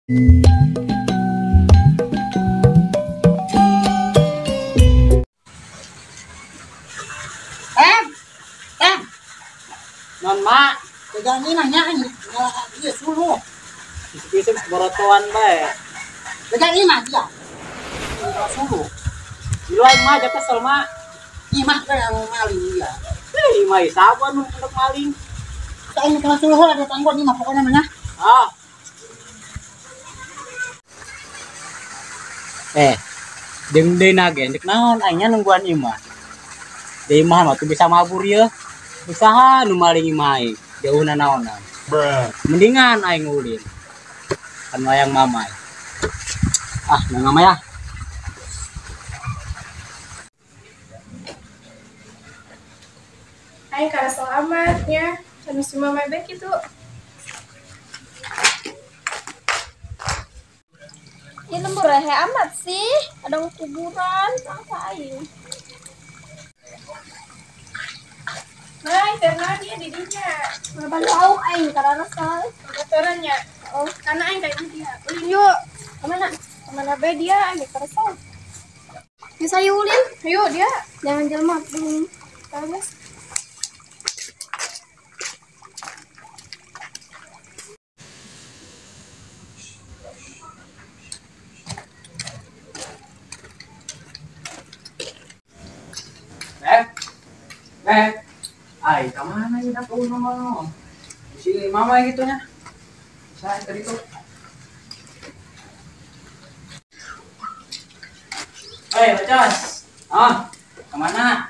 Em, em, Non mak, pegang ini nanya ini, iya suluh. Isip-isip borotoan bae. Pegang ini mah dia. Suluh. Di luar mah aja kesel mak. Imah kan yang maling dia. Eh, imah siapa nu untuk maling? Saya ini kelas suluh ada tangguh ini mah pokoknya mana? Ah. Jeung deui nage ndek naon aingnya nungguan imah. Deui imah mah tuh bisa mabur ye. Usaha nu maling imah aing, jauhna naonan. Mendingan aing ulin. Kan wayang mamai. Ah, nang mamai ah. Aing kada selamatnya, kami semua mamai baik itu. Ini lembur rehe amat sih, ada kuburan, apa aing? Nah, karena dia didinya. Kenapa tahu aing karena sekali. Kotorannya. Oh, karena aing kayak dia. Ulin yuk. Kemana? Kemana be dia? Aing kesel. Bisa ulin? Yuk dia. Jangan jelma belum. Bagus. Ay, kemana ya aku ngomong? Si mama gitu nya. Saya tadi tuh. Hei, Bacos. Ah, kemana?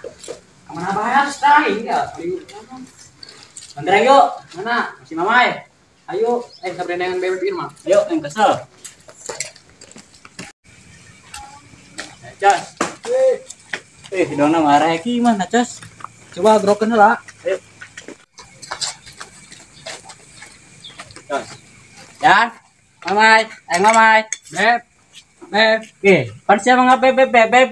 Kemana bayar say? Ya, Mandra yuk. Mana? Si mama ya. Ayo, sabrenengan bebek Irma. Ayo, yang kesel. Bacos. Dona marah gimana, Cos? Coba groken lah. Ayo. Cos. Yan, mamai, ayo mamai. Beb. Beb. Oke, pan siapa ngabeb beb beb beb?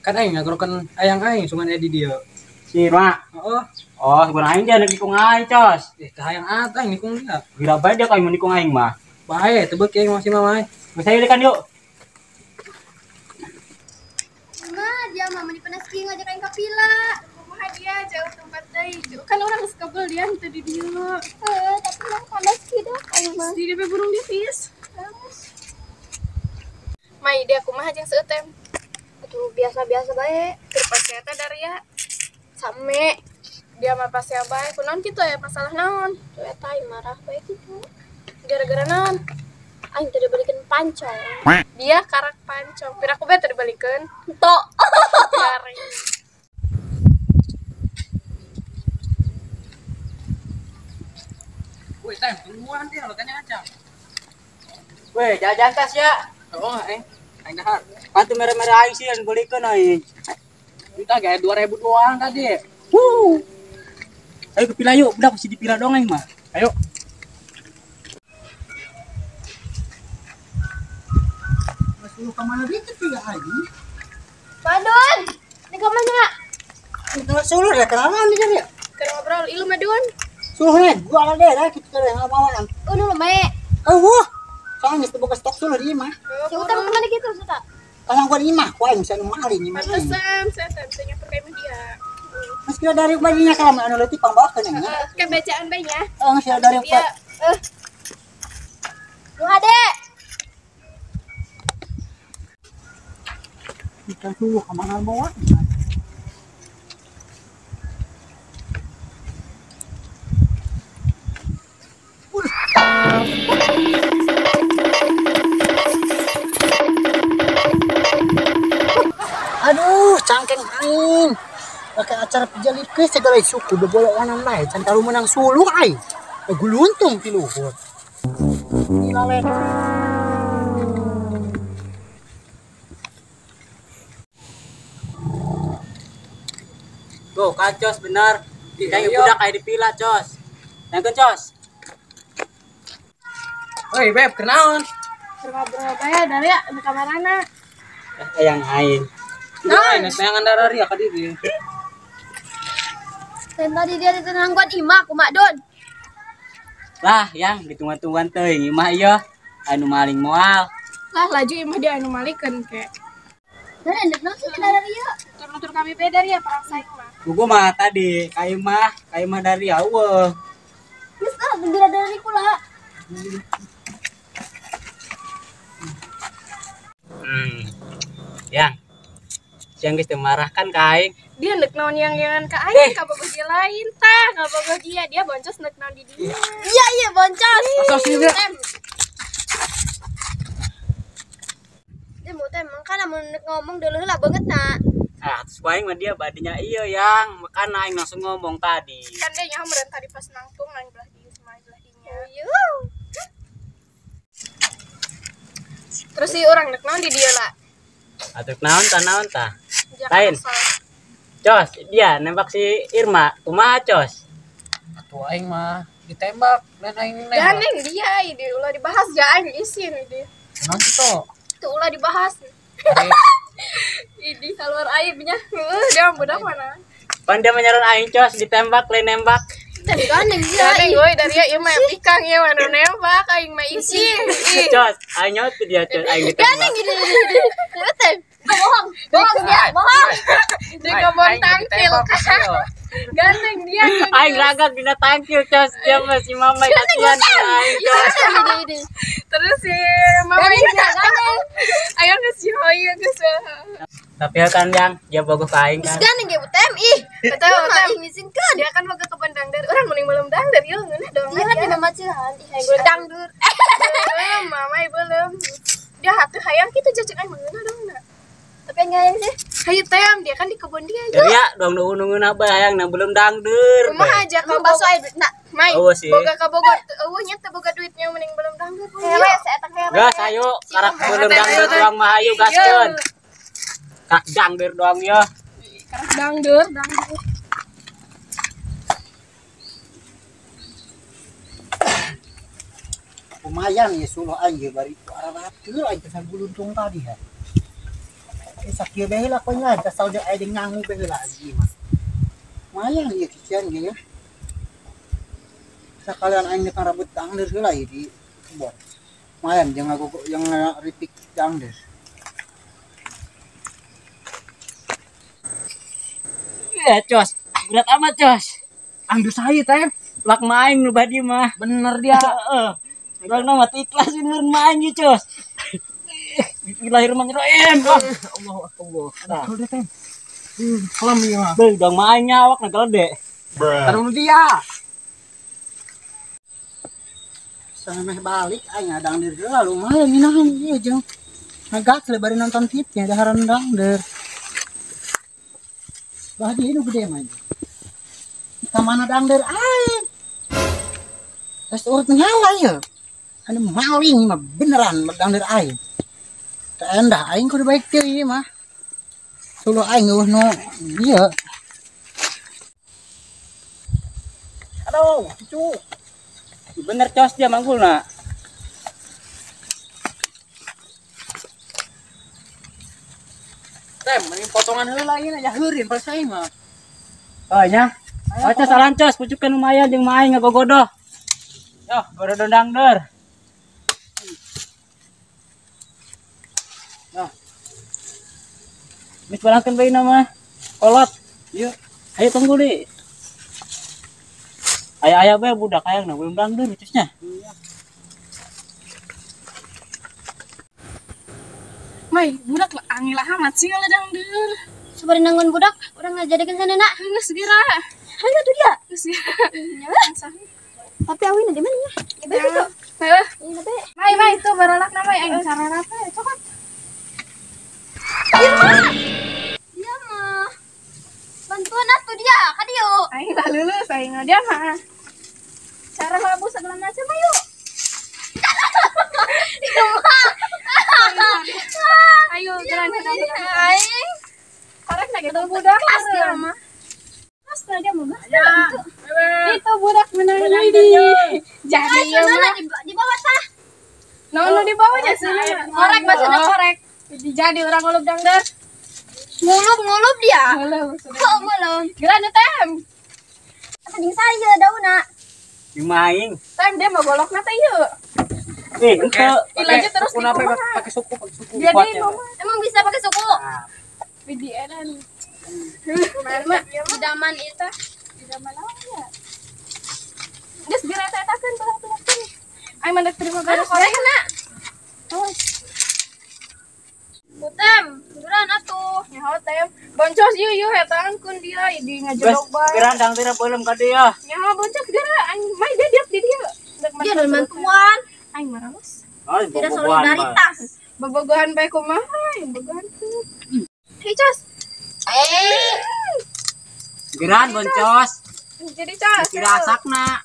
Kan aing ngagroken ayang aing sungan di dia. Si Mak. Heeh. Oh, sebenarnya aing dia nikung aing, Cos. Tah hayang at aing nikung dia. Gila bae dia kayak nikung aing mah. Bae, teu beuki aing masih mamai. Geus ayo kan yuk. Ma, dia mama di panas kieu ngajak aing ka pila. Kumaha dia jauh tempat deui. Kan urang geus kebel dia henteu di dieu. Heeh, tapi urang panas kieu dah aing mah. Di DP burung dia fis. Mai dia kumaha jeung seutem. Aduh, biasa-biasa bae. Keur pasea teh daria. Same. Dia mah pasea bae. Kunaon kitu aya masalah naon? Tuh eta aing marah bae kitu. Gara-gara naon? Aing teu dibalikeun pancong. Dia karak pancong. Piraku bae teu dibalikeun. Entok. Garing. Woi, time tungguan dia lo tanya aja. Weh, jajan tas ya. Oh, aing dahar. Pantu merah-merah aing sih yang balikeun aing. Kita gaya 2000 doang tadi. Wuh. Ayo ke pila yuk, udah mesti dipila dong aing mah. Ayo. Mas lu kemana dikit ya aing? Madun, ini kemana? Kalau suluh ya kenalan dia ya. Keur ngobrol ilu Madun. Suluh nih, gua ada deh, kita kira yang lama-lama. Oh, nu mae. Eueuh. Soalnya geus boga stok suluh di imah. Si Utam kemana gitu, Suta? Kalau gua di imah, gua aing bisa nu maling imah. Pantesan saya tanya perkaya dia. Mas kira dari bajunya kalau anu leutik pangbawakeun nya. Kebacaan bae nya. Heeh, geus dari dia. Nu ade. Ikan suluh kemana bawa? Aduh, cangkeng aing. Pakai acara pijalikeun segala suku bebolokan bae, can karu menang suluh aing. Guluntung ti luhur. Gila lek. Tuh, kan Cos bener. Kayak budak kayak dipila, Cos. Nangkeun, Cos. Woi, Beb, kenaon? Keur ngobrol bae daria di kamarana. Ayang aing. Nah, ini tayangan daria ka dieu. Dan tadi dia ditenangguan imah kumak Don. Lah, yang ditungguan-tungguan teuing imah ieu. Anu maling moal. Lah laju imah dia anu malikeun ke. Dan endek naon sih dari ieu? Tur-tur kami beda ya perasa mah. Gua mah tadi ka imah dari eueuh. Geus ah gera dari kula. Yang. Siang geus teu marah kan ka aing. Dia nek naon yang-yangan ka aing ka bogoh dia lain tah, ka bogoh dia, dia boncos nek naon di dinya. Iya iya boncos. Asal sih dia. Dia mau teh emang kan amun nek ngomong dulu heula banget na. Ah, terus aing mah dia badinya iya yang, makana aing langsung ngomong tadi. Kan dia nyaho meureun tadi pas nangtung aing belah dieu sama aing belah dinya. Iya. Terus si urang nek naon di dieu lah. Atuh naon tah naon tah. Lain. Cos, dia nembak si Irma. Kumaha, Cos? Atuh aing mah ditembak dan aing nembak. Gandeng dia ini ulah dibahas ja aing isin ini. Naon kitu? Itu ulah dibahas. Ini keluar aibnya. Dia budak mana? Pan dia menyaran aing, Cos, ditembak lain nembak. Gandeng dia. Gandeng euy dari ieu mah ikang ieu mah nu nembak aing mah isin. Cos, aing nyaut dia, Cos, aing ditembak. Gandeng ini. Bohong, bohong dia, bohong. Di kebon tangkil. Gandeng dia. Aing ragak dina tangkil, Cos. Dia mah si mama kasihan aing, Cos. Terus si mama gandeng. Ayo geus si hoyeu geus. Tapi kan yang dia bogoh ka aing kan. Gandeng ge butem ih. Betul, aing isinkeun. Dia kan boga kebon dangdur. Urang mending belum dangdur ieu ngeunah dong. Iya kan di mama cihan ih aing belum dangdur. Belum, mama belum. Dia hatuh hayang kitu cecek aing ngeunah dong na. Tapi enggak hayang sih. Hayu tem, dia kan di kebun dia. Jadi ya dong nu ngeunah bae hayang na belum dangdur. Kumaha aja ka baso aing duitna. Mai, boga ka Bogor eueuh nya teu boga duitnya mending belum dangdur. Hewe saeta hewe. Gas ayo karak belum dangdur doang mah ayo gaskeun. Kak dangdur doang ya. Karak dangdur, dangdur. Lumayan ya suluh aing ge bari arah-arah aing teh buluntung tadi ya. Sakieu bae heula koe lah, asal dia aya ngangu bae heula ieu mah. Lumayan ieu kician ge ya. Sakalian aing nek rambut dangdur heula ieu di kebon. Lumayan jeung ngagogo yang ripik dangdur. Ya, Cos. Berat amat, Cos. Angdur saya teh. Lak main nu badi mah. Bener dia. Heeh. Urang mah ikhlas bener main ieu, Cos. Bismillahirrahmanirrahim. Allah Allah. Nah. Udah teh. Kelam ieu mah. Beuh, dong main awak na gede. Taruh dia. Sameh balik aing dangdur heula lumayan minahan ieu jeung ngagas bari nonton TV daharan dangdur. Bah dia nu gede mah. Ka mana dangdur aing? Terus urut nyala ieu. Anu maling mah beneran dangdur aing. Teu endah aing kudu baik teu ieu mah. Suluh aing eueuh nu ieu. Aduh, cucu. Bener Cos dia manggulna. Tem, mending potongan heula ieu nya heureun pas aing mah. Oh nya. Oh Cos saran Cos, pucukeun lumayan jeung mah aing ngagogodoh. Yoh, gorodon dangdur. Yoh. Geus balangkeun bae mah. Kolot. Ieu, ayo tunggu di. Aya-aya bae budak hayang na belum dangdur cusnya. Iya. Mai, budak lah angin lah amat sih kalau dangdur. Sabari nanggun budak, urang ngajadikeun sana nak. Geus geura. Hayu tuh dia. Geus geura. Tapi awina di mana ya? Di bae itu. Heeh. Iya bae. Mai, mai itu baralak na mai aing sarana teh cokot. Irma. Dia mah. Bantuan atuh dia, ka dieu. Aing lah lulus aing dia mah. Cara labu segala macam ayo. Itu mah. Ayo jalan jalan. Aing. Karek na gitu budak Kelas dia mah. Mas dia mah gas. Itu budak menang ini. Jadi ya mah di bawah tah. Naon nu di bawahnya sih? Korek maksudnya korek. Jadi orang ngulub dangdar. Ngulub-ngulub dia. Ngulub. Kok ngulub? Geura nu tem. Apa jeung saya dauna? Jeung aing. Tem dia mah golokna teh ieu. Ente lanjut terus pakai suku, pakai suku. Jadi emang bisa pakai suku? BDN. Idaman itu. Idaman apa ya? Geus direta-etakeun belah-belahkeun. Aing mah terima beres korengna. Utem, geran atuh. Nyaho tem. Boncos ieu ieu hetaan kun dia di ngajodog bae. Geran dang teh beuleum ka dieu. Nyaho boncos geura aing mah dia diap di dieu. Dia dan mantuan. Aing marah. Tidak solidaritas. Bobogohan bae kumaha, aing bogohan tuh. Hei, Cos. Geran boncos. Jadi Cos. Kira asakna.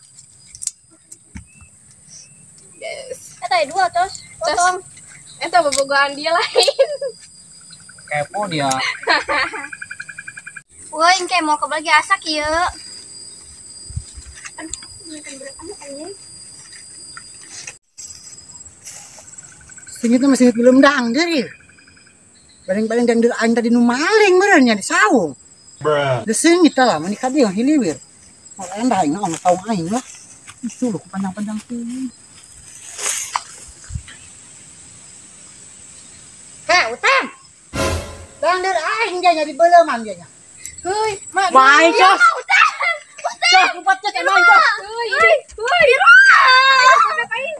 Yes. Eta dua, Cos. Potong. Eta bobogohan dia lain. Kepo dia. Woi, engke mau ke lagi asak ieu. Aduh, makan berat amat anjing. Singitna masih belum dangder ieu. Bareng-bareng dangder aing tadi nu maling meureun nya di saung. Bruh. Geus seungit lah mani ka dieu hiliwir. Moal endah aing naon saung aing lah. Itu loh panjang-panjang teuing. Heh, Utem. Dangder aing dia nya di beleuman dia nya. Heuy, mak. Main, Cos. Utem. Cos, lompat Cos, emang Cos. Heuy, heuy. Budak aing.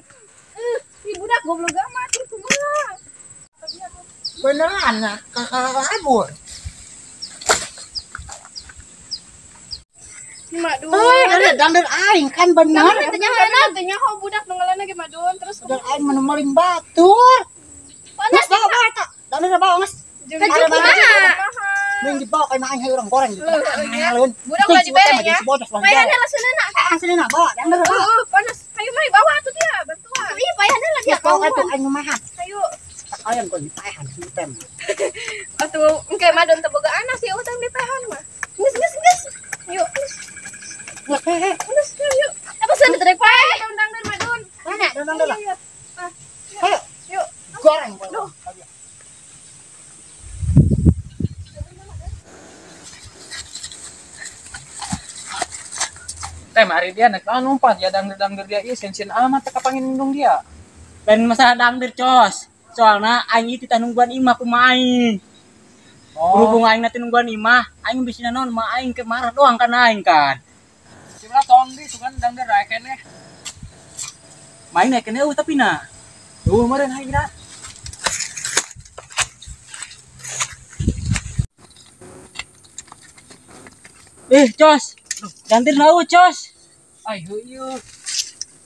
Ih, budak goblok amat ieu kumaha. Beneran nah, kakak kabur. Mak dun. Heuy, dangder aing kan bener. Teu nyaho budak nu ngeulana ge madun terus dangder aing mah maling batur. Panas bawa eta. Dangder bawa geus. Kumaha? Mending dibawa ka aing urang goreng gitu. Budak ulah dibere nya. Payahan heula seuneuhna. Ah, seuneuhna bawa dangder bawa. Heeh, panas. Ayo mari bawa atuh dia bantuan. Ih, payahan heula dia. Bawa atuh aing mahat. Ayo. Kalian kok dipaehan si Utem. Atuh engke madon teu boga anak si Utem dipaehan mah. Geus geus geus. Yuk. Geus, yuk. Apa seuneuh teh paeh? Dangder madon. Mana dangder lah. Ayo. Yuk. Goreng. Teh mari dia nek naon numpat ya dangder-dangder dia ieu sensin amat teh kapangin indung dia. Lain masalah dangder, Cos. Soalna aing ieu teh nungguan imah kumaha aing. Oh. Berhubung aing nanti nungguan imah, aing bisa naon mah aing ke marah doang kan aing kan. Cimlah tong di sugan dangder rae keneh. Main naik keneh eueuh tapi na. Eueuh meureun aing da. Cos. Dangder na eueuh, Cos. Ai heueuh.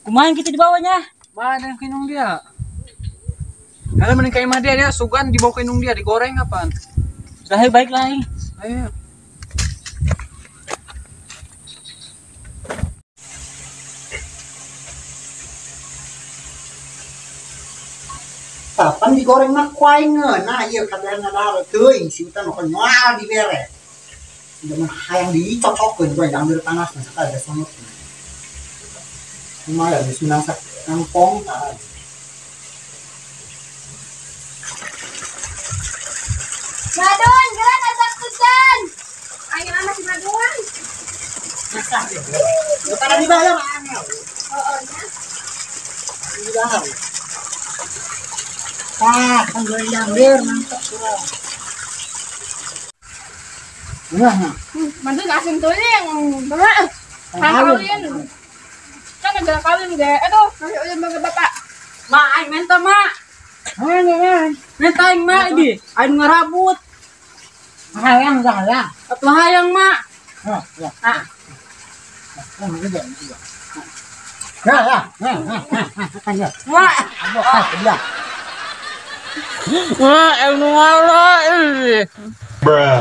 Kumaha kitu dibawanya? Mana yang kinung dia? Kalau mending ka imah dia sugan dibawa ke indung dia digoreng apaan? Sudah baik lah aing. Ayo. Kapan digoreng mah kuai ngeunah ieu kabehan ngadahar teuing si Utem mah moal dibere. Zaman hayang dicocokeun we dangder panas mah sakali da songot. Lumayan geus menang sak kampung tah. Madon, geran asak tucan. Aing anak si Madon. Masak dia. Bukan di bawah angel. Heeh nya. Di bawah. Ah, kan goreng dangder mantap kurang. Nah, Madon asin teuing. Bener. Kawin. Kan negara kawin ge. Aduh, masih ulun bangga bapak. Ma, aing menta, Ma. Aing, Menta aing, Ma, di. Aing ngarabut. Hayang hayang. Atuh hayang, Ma. Hah, ya. Ah. Ya, ya. Kan ya. Ma. Ya. Ma, aing nu ngalah. Bruh.